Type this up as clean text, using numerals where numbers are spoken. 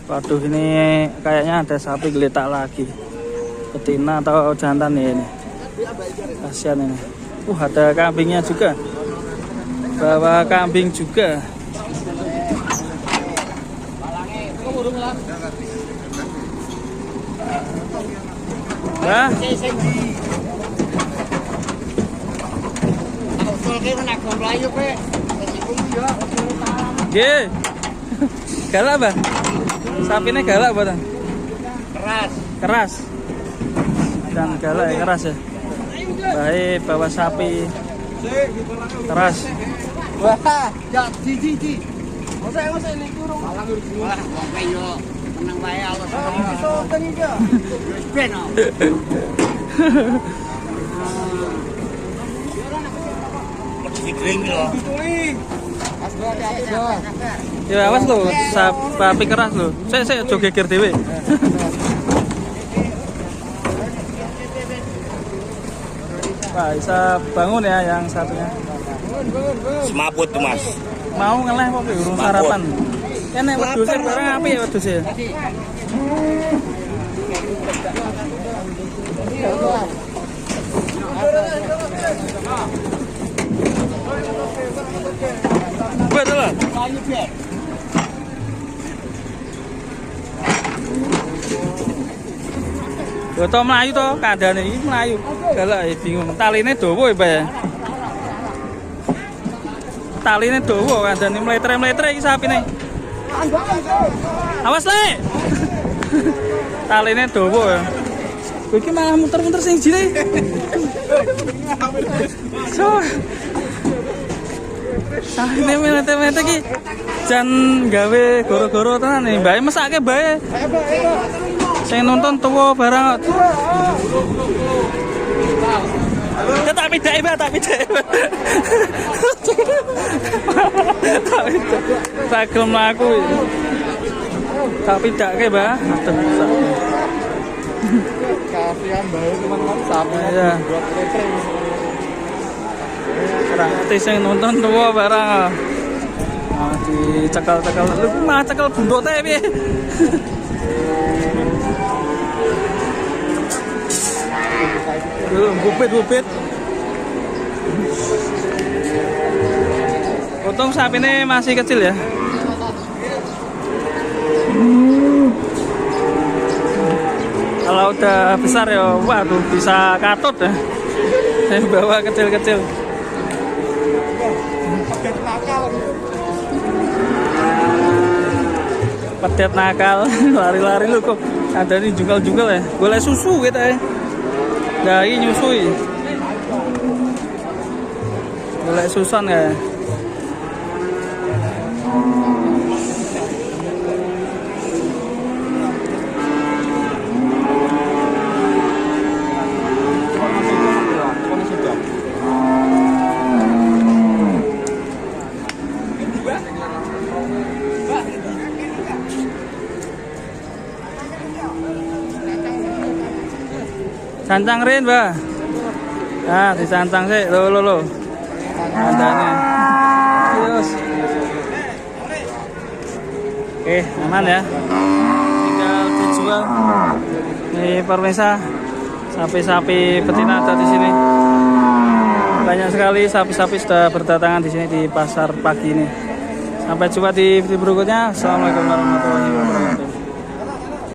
Waduh, ini kayaknya ada sapi geletak lagi. Betina atau jantan ya ini. Kasihan ini. Ada kambingnya juga. Bawa kambing juga. Nah. Nggih. Galak, Mbah? Sapine galak mboten? Keras. Keras. Dan galak ya, keras ya. Baik, bawa sapi. Keras. Wah, ya ji. Mosok niku rung. Wah, wong yo meneng wae alus. Iso teng iki ya. Wis ben. Ya awas lho, sapi keras lho. Sik sik aja geger dhewe. Pak, bisa bangun ya yang satunya. Semaput tuh, Mas. Mau ngeleh kok urung sarapan. Enek wedhuse barang apik ya wedhuse. Betul. Lho to mlayu to kandhane iki mlayu. Galak ya bingung. Taline dawa ya, Pak ya. Taline dawa kandhane mletre-mletre iki sapine. Awas, Le. Taline dawa ya. Kowe iki malah muter-muter sing jile. So. Sapine mletre-mletre iki jan gawe goro-goro tenan nih. Mbae mesake mbae. Sing nonton tuwa barang. Ya tak pidake, Mbak, tak pidake. Tak gelem mlaku. Tak pidake, Mbak. Aduh. Kasihan bae teman-teman sapi buat letre. Berarti sing nonton tuwa barang. Ah, dicekel-cekel. Lho malah cekel buntote piye? Bubit-bubit. Untung sapinya masih kecil ya. Kalau udah besar ya, waduh bisa katut ya. Saya bawa kecil-kecil. Pedet nakal, lari-lari lu kok. Ada nih jungkal-jungkal ya. Boleh susu gitu ya. Nah, ini nyusui. Boleh susan ya. Cancang rin, Mbah. Nah, dicancang sih. Lho lho lho. Kandane. Terus. Oke, aman ya. Tinggal dijual. Nih pemirsa, sapi-sapi betina ada di sini. Banyak sekali sapi-sapi sudah berdatangan di sini di pasar pagi ini. Sampai jumpa di video berikutnya. Assalamualaikum warahmatullahi wabarakatuh.